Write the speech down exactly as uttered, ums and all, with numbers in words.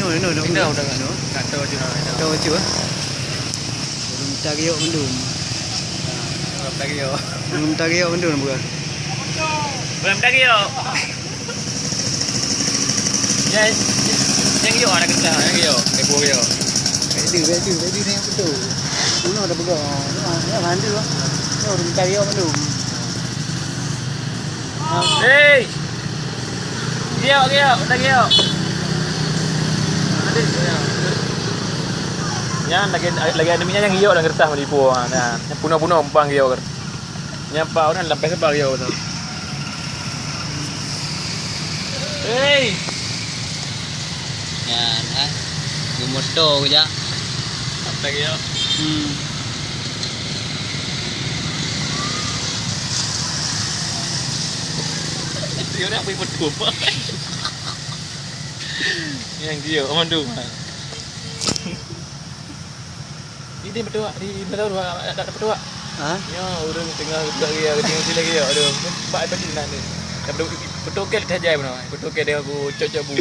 No, no, no. Pindah udah, no. Tak tahu je. Tak tahu je, ah. Belum tagiok mandum. Belum tagiok. Belum tagiok mandum, bukan? Belum tagiok. Ya, yang giok ada kertas, yang giok. Depo giok. Ready, ready, ready ni yang betul. Mana ada pegang? Ya, bantu lah. Ya, belum tagiok mandum. Hei! Giok, giok, udah giok. Nyan lagi, lagi ada minyak yang giok dalam kertas menipu. Nah, yang punoh-punoh umpang giok. Nyan apa, orang lampai sebab giok tu. Hei! Nyan, ha. Gemoto kejak. Lampai giok. Hmm. Dia nak pergi betul. Yang dia, oh, mandu. Ini betul, di betul, tak betul. Ha? Ya, orang tengah buka dia, tengah sila dia. Aduh, bak tadi nak ni. Tapi betul ke dia tajai benar. Betul ke dia aku cocok bu.